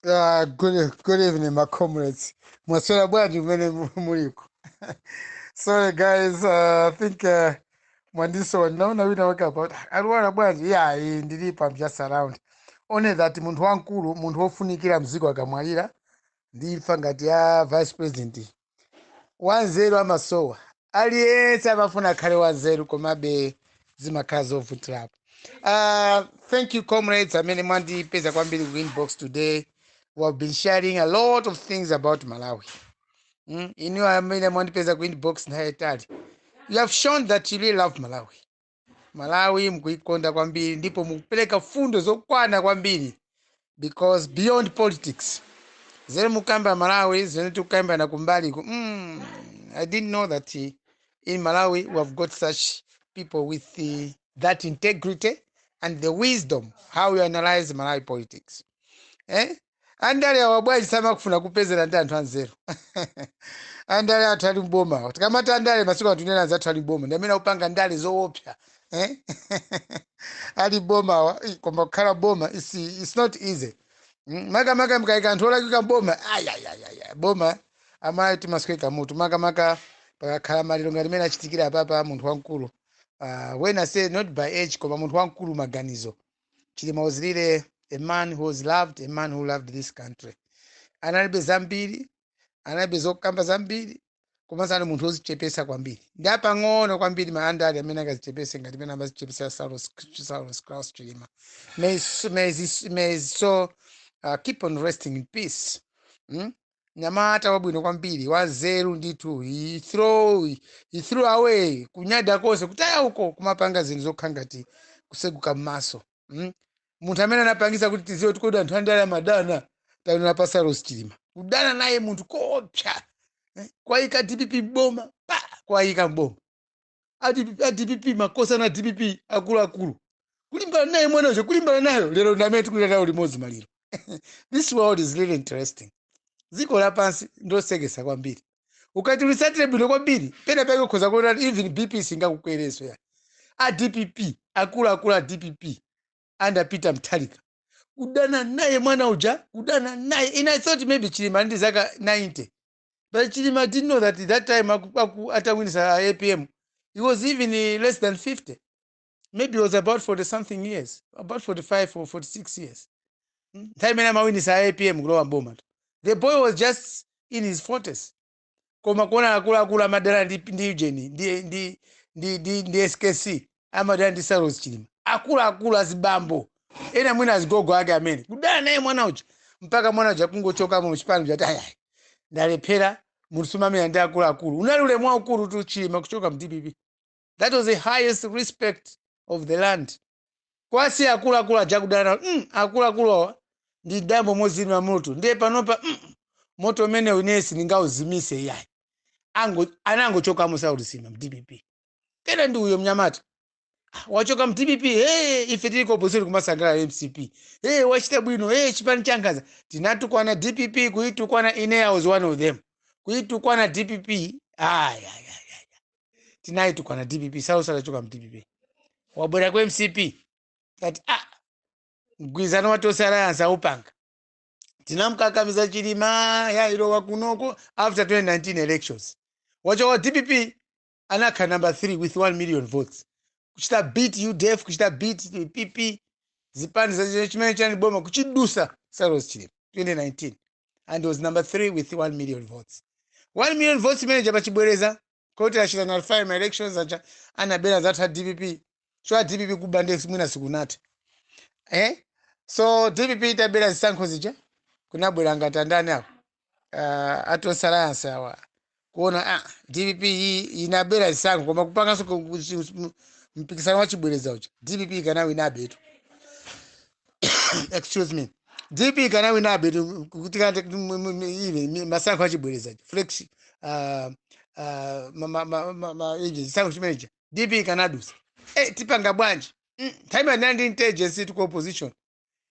Good evening, my comrades. Mwaswera bwanji kumene muliko? Sorry guys, I think mwandiso naona wina wake about alwala bwanji. Yeah, ndilipo, I'm just around. Only that munthu wamkulu, munthu wofunikira mdziko akamwalira ndimfa ngati ya vice president. Wanzeru amasowa. Aliyense amafuna akhale wanzeru, komabe zimakhala zovutirapo. Thank you, comrades amene mwandipeza kwambiri ku inbox today. We have been sharing a lot of things about Malawi. Inu amene mwandipeza ku inbox nthawi yayitali, you have shown that you really love Malawi. Malawi mukuikonda kwambiri ndipo mukupereka fundo zokwana kwambiri, because beyond politics zene mukamba Malawi, zene tikukamba na kumbaliku, I didn't know that in Malawi we have got such people with that integrity and the wisdom how we analyze Malawi politics, eh? Andale awa bwanji samakufuna kupezera ndi anthu anzeru? Andale athu ali mboma. Tikamati andale masiku anthu nena anzathu ali mboma ndi amene akupanga ndale zoopsa, eh? Ali boma awa. Koma kukhala boma it's not easy. Makamaka mkaika anthu olakwika boma, ayayayaya, boma amayi timasweka mutu, makamaka pakakhala maliro ngati mene achitikira apapa munthu wamkulu. When I say not by age, koma munthu wamkulu maganizo. Chilima was really a man who was loved, a man who loved this country. Analibe zambiri, analibe zokamba zambiri, komanso ali munthu wozichepesa kwambiri. Ndi apang'ono kwambiri ma andale amene angazichepese ngati mene amazichepesa Saulos Klaus Chilima. May his soul keep on resting in peace. Nyamata wabwino kwambiri, wanzeru ndithu. He threw away kunyada konse, kutaya uko, kumapanga zinthu zokha ngati kuseguka m'maso. Munthu amene anapangisa kuti tiziwe kuti kodi anthu andale amadana, taonera pa Saulos Chilima, kudana naye munthu kopsa, eh? Kwayika DPP boma pa kwayika mboma a DPP, makosana a DPP akuluakulu kulimbana naye mwanacho, kulimbana nayo. Lero ndi amene tikulira nayo limodzi maliro. This world is really interesting. Dziko lapansi ndosekesa kwambiri. Ukati ulisatire bwino kwambiri, pena pake ukhoza kuona even BP singakukwereso ya a DPP, akuluakulu a DPP under Peter Mutharika kudana naye mwana uja, kudana naye. And I thought maybe Chilima ndi zaka 90, but Chilima didn't know that that time atawinisa APM, he was even less than 50. Maybe he was about 40 something years, about 45 or 46 years. Nthawi imene amawinisa APM kulowa mboma, the boy was just in his 40s. Koma kuona akuluakulu amadana ndi Eugene ndi SKC, amadana ndi Saulos Chilima, akuluakulu azibambo ena mwina azigogo ake amene kudana naye mwana uja, mpaka mwana uja kungochokamo muchipani chati, "Ayayi, ndalephera." Munthu sumamenya ndi akuluakulu. Unali ulemu waukulu tu Chilima kuchoka mu DPP. That was the highest respect of the land. Kwasi akuluakulu aja kudana, akuluakulu awa ndi dambo mozima moto. Ndiye panopa moto umene unesi ndingauzimise iyayi. Anangochokamo Saulos Chilima mu DPP. Kena ndi uyo mnyamata wachoka mu DPP. Hey, ife tili ku opposition kumasangalala MCP. Hey, wachita bwino. Hey, chipani changaza. Tinatukwana DPP, kuitukwana. Ine I was one of them kuitukwana DPP. Ay, ay, ay, ay. Tinaitukwana DPP. Saulos atachoka mu DPP, wabwera ku MCP, tati, "Ah, mgwirizano wa Tonse Alliance aupanga." Tinamkakamiza Chilima, yailowa kunoko. After 2019 elections, wachoka DPP, anakhala number 3 with 1 million votes, kuchita beat UDF, kuchita beat PP, zipani za chimene chani boma, kuchidusa Saulos Chilima 2019, and was number 3 with 1 million votes. 1 million votes imene chapachibwereza koti achita nullify ma elections acha anabera zathu DPP. So a DPP kuba ndi mwina sikunatha, eh? So DPP itabera zisankho zija, kunabwera ngati andani awo, a Tonse Alliance awa, kuona, ah, DPP iyi inabera zisankho, koma kupanganso mpikisano wa chibwereza uja, DPP ikanawinabetu. Excuse me, DPP ikanawinabetu kuti ile masankho achibwereza, flex ije chisankho chimenecha, DPP ikanadusa. Eh, tipanga bwanji? Nthawi imene ndi intelligence tili ku opposition,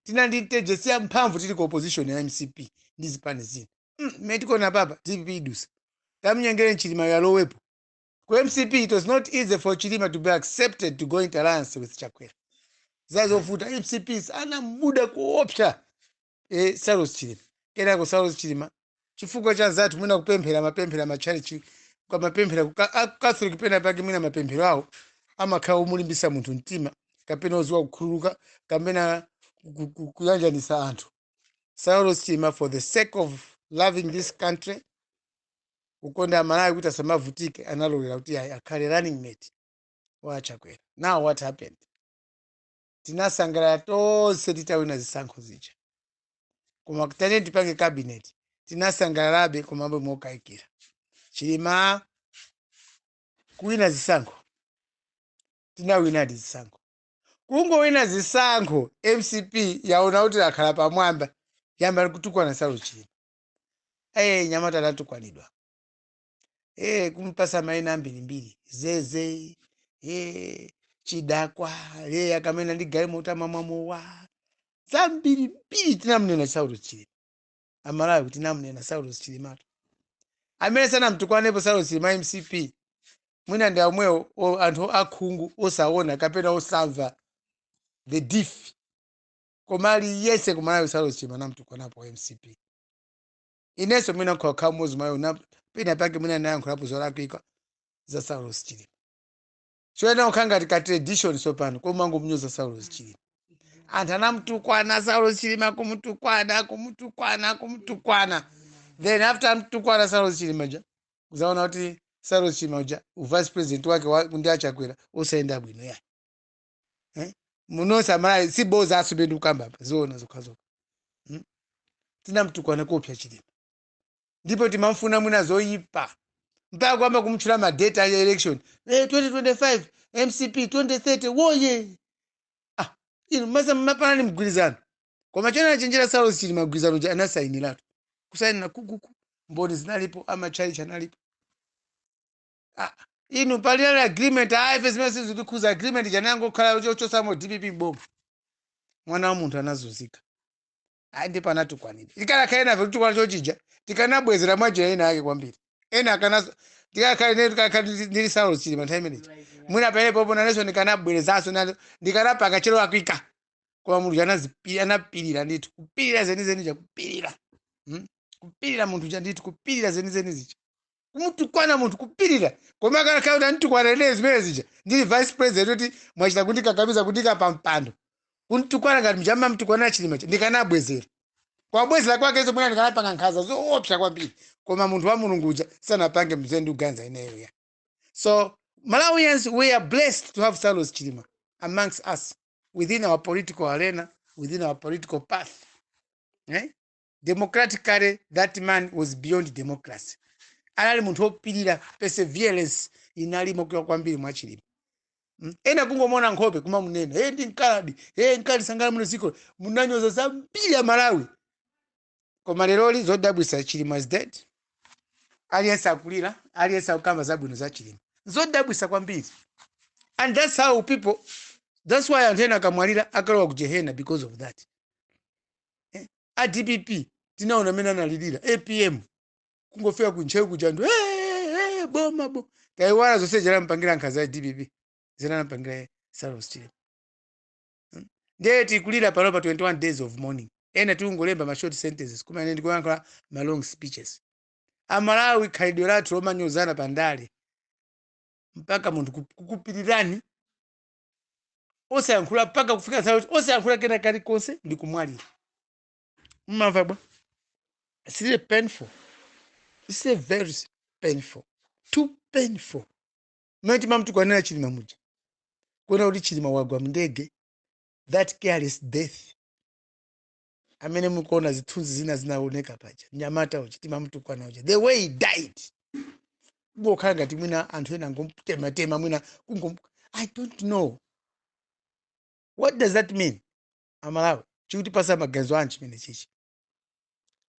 tina ndi intelligence ya mphamvu tili ku opposition ya MCP ndi zipani zina. Mmene tikuona papa, DPP idusa, tamnyengere Chilima yalowepo ku MCP. It was not easy for Chilima to be accepted to go into alliance with Chakwera. Zazovuta. MCP anamuda kuopsa, eh, Saulos Chilima. Kenako Saulos Chilima, chifukwa cha nzathu mwina kupemphera, mapemphera matchalichi, kamapemphera ku Catholic, pena pake mwina mapemphero awo amakhala omulimbisa munthu mtima kapena oziwa kukhululuka kapena kuyanjanisa anthu. Saulos Chilima, for the sake of loving this country, kukonda Amalawi kuti asamavutike, analolera kuti ayi, akhale running mate wa Chakwera. Now what happened? Tinasangalala tonse titawina zisankho zija, koma tane tipange cabinet, tinasangalalabe komabe mokayikira. Chilima kuwina zisankho, tinawinadi zisankho. Kungowina zisankho, MCP yaona kuti akhala pamwamba, yamba kutukwana Saulos Chilima. Nyamata anatukwanidwa, kumpasa maina ambirimbiri, zeze, chidakwa, akamena ndi galimoto amamwamowa, zambirimbiri. Tinamnena Saulos Chilima. Amalawi, tinamnena Saulos Chilimatu. Amene sanamtukwanepo Saulos Chilima MCP mwina ndi amwewo anthu akhungu osaona kapena osamva, the deaf. Koma aliyense kumalawi Saulos Chilima namtukwanapo MCP. Inenso mwina nkhoakhala mmodzi mwayo pena pake mwina nayankhulapo zolakwika za Saulos Chilima. Choyena kukhala ngati ka tradition sopano komangomnyoza Saulos Chilima. Anthu anamtukwana Saulos Chilima, kumutukwana, kumutukwana, kumutukwana. Then after amtukwana Saulos Chilima ja, kuzaona kuti Saulos Chilima uja uvice president wake ndi aChakwera osayenda bwino ya, eh? Munonse Amalawi, siboza asubendi kukamba apa, zoona zokhazokha. Tinamtukwana kopya Chilima, ndipo timamfuna mwina zoyipa mpaka kuyamba kumutchula madate a election, 2025 MCP, 2030 woye. Ah, inu masa mapanani mgwirizano, koma chonena chenjera, Saulos Chilima mgwirizano ja anasayiniratu, kusayinira kukuku, mboni zinalipo, amachalichi analipo. Ah, inu palilali agreement, ah, ife zimene sizitikhuza agreement chanangokhala chosamo DPP boma. Mwana wa munthu anazunzika. Ayi, ndipo anatukwanira. Ikanakhala nafe kutukwana chochija, tikanabwezera mwanjira ina yake kwambiri. Ena akana tikanakhala ine, tikanakhala ndili Saulos Chilima nthawi imeneyi, mwina pamenepopo nanenso ndikanabwerezanso, ndikanapanga chero akwika. Koma munthu anapirira ndithu, kupirira zenizeni ja, kupirira, Kupirira munthu ja ndithu, kupirira zenizeni zija, kumutukwana munthu, kupirira. Koma akanakhala kuti anditukwana ine zimene zija ndili vice president, kuti mwachita kundikakamiza kundika pa mpando, kunditukwana ngati mjama mtukwana Chilima, ndikanabwezera. Kwabwezera kwakenso mwina ndikanapanga nkhanza zoopsa kwambiri. Koma munthu wa Mulungu uja sanapange mzee ndi kuganiza ineyo ya. So Malawians, we are blessed to have Saulos Chilima amongst us, within our political arena, within our political path, eh? Democratically, that man was beyond democracy. Anali munthu wopirira, perseverance inalimo kwambiri mwa Chilima. Ena kungomona nkhope kumamunena, hey, ndi mkaladi, hey, mkaladi sangala muno ziko munanyoza zambiri ya Malawi. Koma leroli zodabwisa, Chilima is dead, aliyense akulira, aliyense akukamba zabwino za Chilima. Zodabwisa kwambiri. And that's how people, that's why anthu ena akamwalira akalowa ku jehena because of that, eh? A DPP tinaona amene analilira APM kungofika kuntcheu kuja, anthu, hey, hey, boma bo taiwala zonse zanampangira nkhanza ya DPP, zinampangira Saulos Chilima. Ndiye tikulira pano pa 21 days of mourning. Ena tikungolemba ma short sentences, koma ine ndikuyankhula ma long speeches. Amalawi, khalidwe lathu lomanyozana pandale, mpaka munthu kukupirirani osayankhula mpaka kufika nthawi yoti osayankhula kena kalikonse ndi kumwalira, mmamva bwa? It's really painful. It's really very painful, too painful. Mmene timamtukwanira Chilima muja, kuona kuti Chilima wagwa mndege, that careless death, amene mukuona zithunzi zina zinaoneka paja, mnyamata uja timamtukwana uja, the way he died, kungokhala ngati mwina anthu ena angomtematema, mwina kungom, I don't know what does that mean. Amalawi, chikutipasa maganizo anji chimene chichi?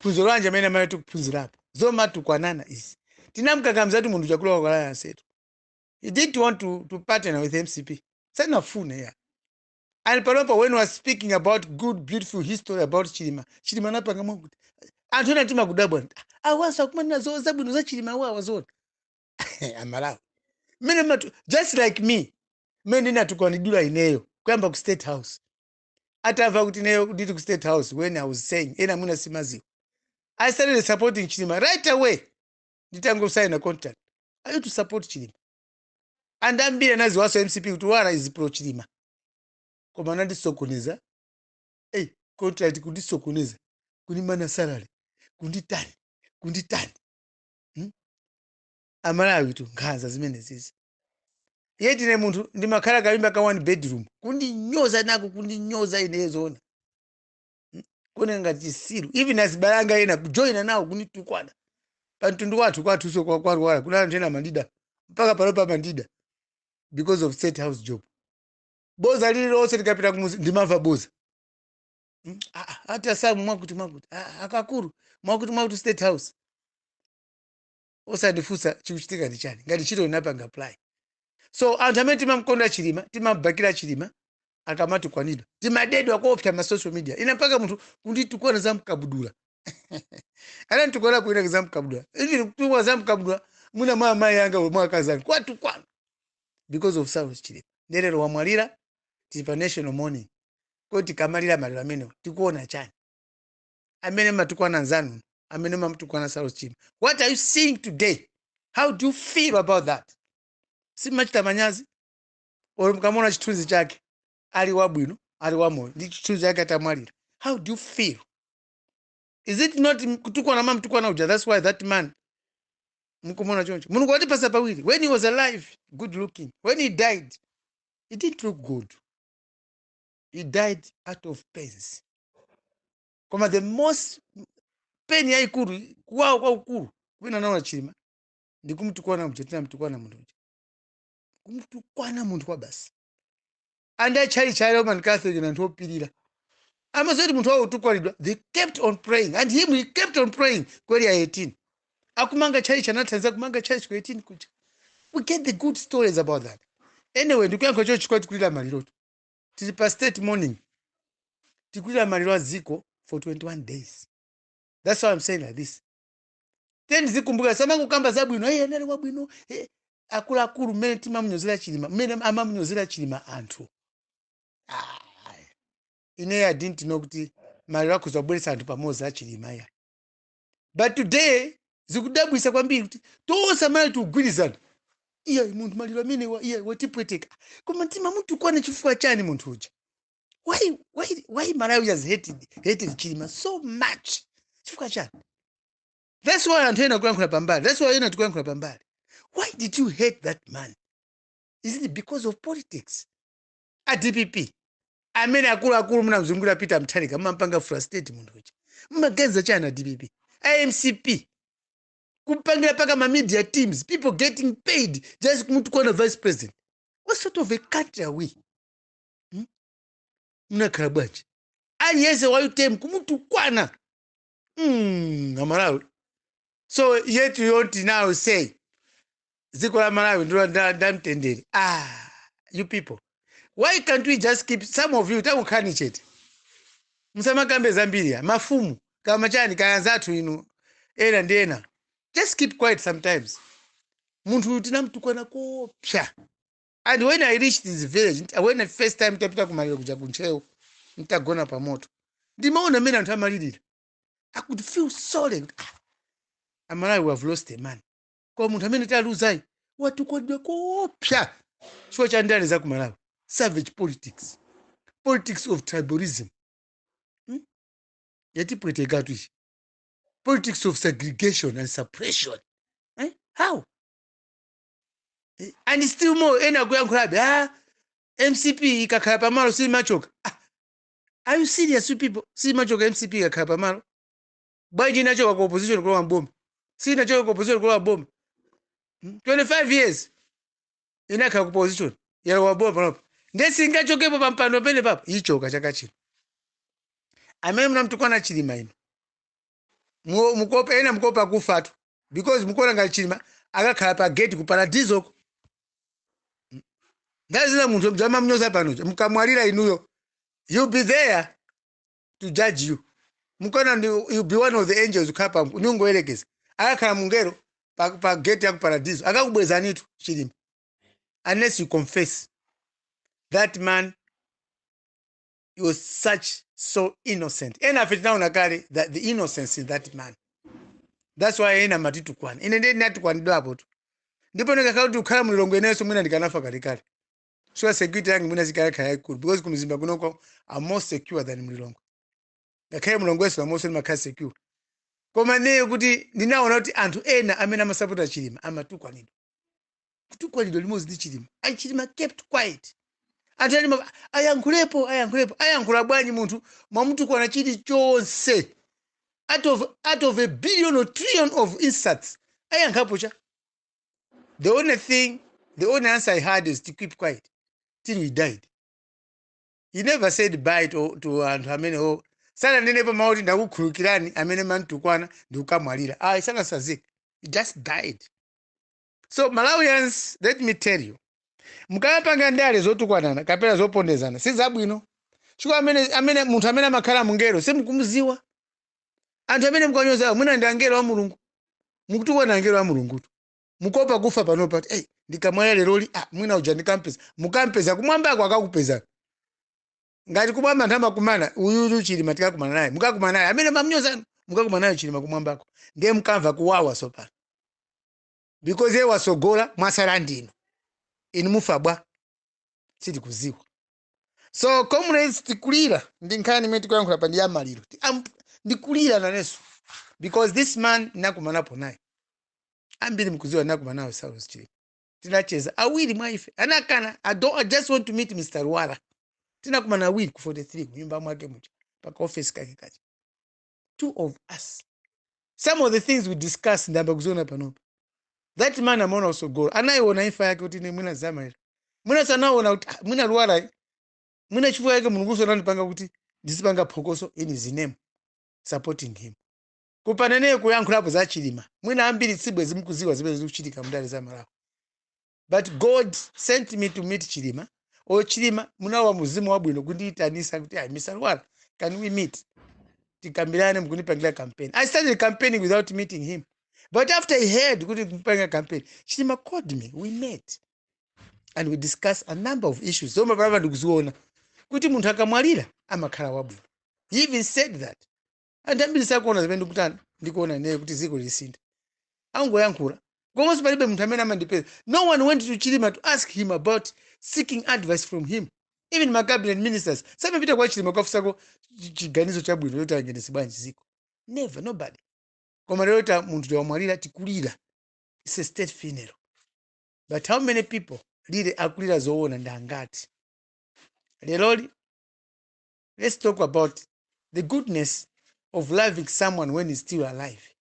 Phunziro lanji amene tikuphunzirapo zomatukwanana izi? Tinamkakamiza kuti munthu chakulowa ku alliance yetu. He didn't want to partner with MCP, sanafune ya. And panopa when we are speaking about good, beautiful history about Chilima, Chilima anapanga mwakuti, anthu ena timakudabwa, awaso akumanena zo zabwino za Chilima, awawa zona. Amalawi, mmene matu, just like me, mmene ndinatukwanidwira ineyo kuyamba ku State House, atamva kuti ineyo ndili ku State House, when I was saying, ena mwina simaziwa. I started supporting Chilima right away nditangosaina contract. I used to support Chilima and ambiri anaziwaso MCP kuti Lwara is pro Chilima, koma anandisokoneza. Hey, contract kundisokoneza, kunimana salary, kunditani, kunditani, Amalawi tu nkhanza zimene zizi. Iye tine munthu ndimakhala kanyumba ka one bedroom, kundinyoza nako, kundinyoza ineyo zoona. Kuoneka ngati chisiru. Even azibalanga ena kujoyina nawo kunditukwana pamtundu wathu kwathuso kwa Lwara kuna anthu ena amandida mpaka panopa, amandida because of State House job. Boza lililonse tikapita kumuzi ndimamva boza. Ah, ah, ati asamu mwakuti mwakuti, ah, akakuru mwakuti mwakuti, State House. Osandifunsa chikuchitika ndi chani ngati ntchito inapanga apply. So anthu amene timamkonda Chilima, timabakira Chilima, akamatukwanidwa timadedwa kopsa ma social media. Ina mpaka munthu kunditukwana za mkabudula, ananditukwana kuina za mkabudula, even kutukwana za mkabudula muna mwa amayi anga, mwa akazi anga, kwatukwana because of Saulos Chilima. Ndelero wamwalira, tili pa national mourning. Kodi tikamalira maliro amenewo tikuona chani? Amene matukwana nzanu, amene mamutukwana Saulos Chilima, what are you seeing today? How do you feel about that? Simachita manyazi? Or mukamaona chithunzi chake ali wabwino, ali wamoyo, ndi chithunzi chake atamwalira, how do you feel? Is it not kutukwana mamtukwana uja? That's why that man mukumona choncho. Mulungu watipasa pawiri. When he was alive, good looking. When he died, he didn't look good. He died out of pains. Koma the most pain yayikulu, kuwawa kwakukulu kwina naona Chilima ndikumtukwana muja tinamtukwana munthu uja, kumtukwana munthu kwa basi. And achali cha Roman Catholic na anthu opirira amazoti munthu wawo utukwanidwa, they kept on praying, and him, he kept on praying kweli ya 18 akumanga chali chanathandiza kumanga chali ku 18 kuja. We get the good stories about that. Anyway, ndikuyankha cho chikwa tikulira maliroto, tili pa state mourning, tikulira maliro a dziko for 21 days. That's why I'm saying like this. Then zikumbuka samangokamba zabwino, hey, anali wabwino, hey. Akuluakulu, mmene timamunyozera Chilima, mmene amamunyozera Chilima anthu, ah, ine I didn't know kuti maliro akhoza kubweretsa anthu pamodzi a Chilima ya. But today zikudabwisa kwambiri kuti tonse amene tikugwirizana, iye munthu maliro amene iye watipweteka, koma timamutukwana chifukwa chani munthu uja? Why Malawi has hated Chilima so much? Chifukwa chani? That's why anthu ena kuyankhula pambali, that's why ena tikuyankhula pambali. Why did you hate that man? Is it because of politics? A DPP amene akuluakulu munamzungulira Peter Mutharika, mumampanga frustrate munthu uja, mumaganiza chani? A DPP, a MCP kupangira paka ma media teams, people getting paid just kumutukwana vice president. What sort of a country are we, Munakhala bwanji? Aliyense wa UTM kumutukwana. Amalawi, so yet you want now say dziko la Malawi ndilo ndamtendere? Ah, you people, why can't we just keep, some of you takukhalani chete, musamakambe zambiri ya mafumu kama chani kaya anzathu inu ena ndi ena, just keep quiet sometimes. Munthu uyu tinamtukwana kopsa. And when I reached this village, when the first time tapita kumaliro kuja kuntcheu, ntagona pamoto, ndimaona mmene anthu amalirira. I could feel sorry kuti, ah, Amalawi, we have lost a man. Koma munthu amene taluzayi watukwanidwa kopsa chifukwa cha ndale za ku Malawi, savage politics, politics of tribalism, Yatipwetekatu ichi, politics of segregation and suppression, eh? How? And still more ena kuyankhulabe, ah, MCP ikakhala pamalo simachoka. Ah, are you serious, you people? Simachoka MCP ikakhala pamalo? Bwanji inachoka ku opposition kulowa mboma? Sinachoka ku opposition kulowa boma. 25 years inakhala ku opposition, yalowa boma panopa, nde singachokepo pampando pene papo. Ichoka chaka chino. Amene munamtukwana Chilima ino, mukopa ena, mukopa kufatu because mukuona ngati Chilima akakhala pa gate ku paradisoko. Ndazina munthu mzamamnyoza panocho, mukamwalira inuyo, you'll be there to judge you. Mukona ndi you'll be one of the angels kukhala pa ningoyerekeza akakhala mungelo pa gate ya ku paradiso, akakubwezanitu Chilima unless you confess. That man, he was such so innocent. Ena afe tinaona kale that the innocence in that man. That's why ena amatitukwana. Ine ndiye ndinatukwanidwapo tu, ndipo ndikakhala kuti kukhala mulilongwe inenso mwina ndikanafa kalekale. So security yange mwina zikalakhala yayikulu, because kumzimba kunoko I'm more secure than mulilongwe. Ngakhale mulilongwenso amonso ndimakhala secure, koma neyo kuti ndinaona kuti anthu ena amene amasapota Chilima amatukwanidwa, kutukwanidwa limodzi ndi Chilima. And Chilima kept quiet. Anthu ali ayankhulepo, ayankhulepo, ayankhula bwanji munthu mwamutukwana chilichonse out of a billion or trillion of insults? Ayankhapo cha? The only thing, the only answer I had is to keep quiet till he died. He never said bye to anthu amene o sananenepo mawu kuti ndakukhululukirani amene mantukwana ndikukamwalira. Ah, sanasazike. He just died. So Malawians, let me tell you, mukamapanga ndale zotukwanana kapena zopondezana si zabwino, chifukwa amene munthu amene amakhala mungelo simukumuziwa. Anthu amene mukanyoza mwina ndi angelo wa Mulungu. Mukutukwana angelo wa Mulungutu. Mukopa kufa panopa hey, ndikamwalira leroli, ah, mwina uja ndikampeza. Mukampeza kumwambako, akakupeza. Ngati kumwamba anthu amakumana, uyuyu Chilima tikakumana naye, mukakumana naye amene mamnyoza, mukakumana naye Chilima kumwambako, ndiye mukamva kuwawa sopano, because iye wasogola, mwasala ndino inu. Mufa bwa? Sitikuziwa. So comrades, tikulira ndi nkhani imene tikuyankhula pa ndi ya maliro. Ndikulira nanenso because this man nakumanapo naye. Ambiri mkuziwa nakumana nawe Saulos Chilima, tinacheza awiri mwa ife. Anakana, I, don't, I just want to meet Mr. Lwara. Tinakumana awiri ku 43 kunyumba mwake muja, paka office kake kacha, two of us. Some of the things we discuss ndamba kuziona panopa. That man amaona usogolo, anayiona imfa yake kuti ine mwina zamaliro, mwina sanaona kuti ah, mwina Lwara, mwina chifukwa yake Mulungu anandipanga kuti ndizipanga phokoso in his name, supporting him. Kupaneneyo kuyankhulapo za Chilima, mwina ambiri tsibwe zimukuziwa zimene zikuchitika mndale za Malawi, but God sent me to meet Chilima, or Chilima munawa muzimu wabwino kundiyitanisa kuti, "Ayi, Mr. Lwara, can we meet, tikambirane?" Mukundipangira campaign. I started campaigning without meeting him, but after he heard kuti kupanga campaign, Chilima called me. We met and we discussed a number of issues zomwe palapa ndikuziona kuti munthu akamwalira amakhala wabwino. He even said that. Anthu ambiri sakuona zimene ndikutani, ndikuona ineyo kuti dziko lisintha. Angoyankhula komanso palibe munthu amene amandipeza. No one went to Chilima to ask him about seeking advice from him. Even my cabinet ministers samapita kwa Chilima kukafunsako chiganizo chabwino choti ayendetse bwanji dziko. Never, nobody. Koma lero ta munthu wamwalira, tikulira. It's a state funeral, but how many people lile akulira zoona? Ndi angati leroli? Let's talk about the goodness of loving someone when he's still alive.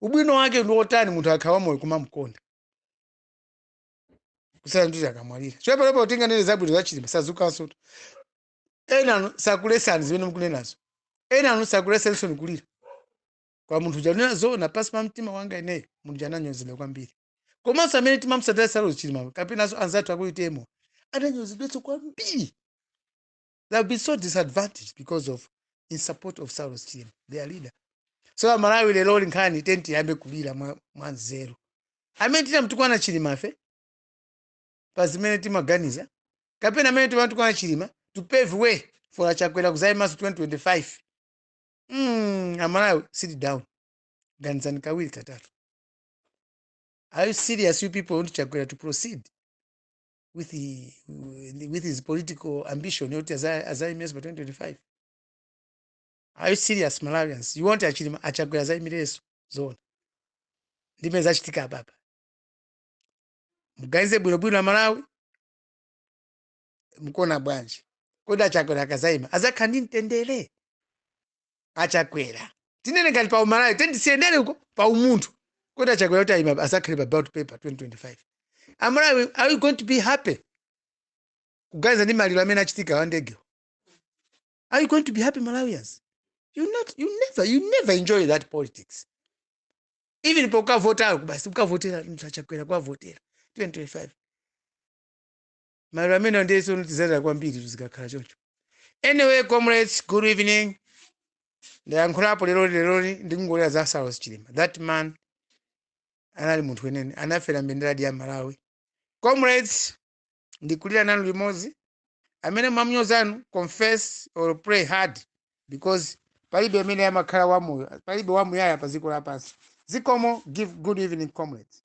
Ubwino wake ndi wotani munthu akhala wamoyo kumamkonda kusala nditi akamwalira? Chopalepo tinganene zabwino za Chilima, sazukanso. Ena sakulesani zimene mukunenazo, ena anu sakulesanso nikulira kwa munthu janena zoona pasi pa mtima wanga. Ineyo munthu jananyozedwa kwambiri, komanso amene timamusatira Saulos Chilima kapenanso anzathu akuitemo ananyozedwenso kwambiri. They have been so disadvantaged because of in support of Saulos Chilima, their leader. So Amalawi, lero nkhani tenti tiyambe kulira mwa nzeru. Amene tinamtukwana Chilima fe pa zimene timaganiza, kapena amene timatukwana Chilima to pave way for Achakwera kuzayimanso 2025, Amalawi, sit down, ganizani kawiri katatu. Are you serious? You people want Chakwera to proceed with his political ambition yoti azayimirenso pa 2025? Are you serious, Malawians? You want achilima Achakwera azayimirenso zona ndimene zachitika apapa? Muganize bwinobwino Amalawi, mukuona bwanji? Kodi Achakwera akazayima azakhala ndi mtendere? Achakwera, tinene ngati pa umalawi, tendisiyendere uko pa umunthu, kodi Achakwera kuti ayima azakhale pa ballot paper 2025, Amalawi, are we going to be happy? Kuganiza ndi maliro amene achitika wa ndegewo, are you going to be happy, Malawians? You not, you never enjoy that politics. Even pokavotako basi ukavotera munthu Achakwera, kwavotera 2025, maliro amene ndiye tizalira kwambiri tizikakhala choncho. Anyway, comrades, good evening. Ndayankhulapo lero. Leroli ndikungolera za Saulos Chilima. That man anali munthu wenene, anafera mbendera ya Malawi. Comrades, ndikulira nanu limodzi. Amene mwamunyozanu, confess or pray hard, because Palibe amene amakhala wamoyo, palibe wamuyaya pa dziko lapansi. Zikomo. Give good evening, comrades.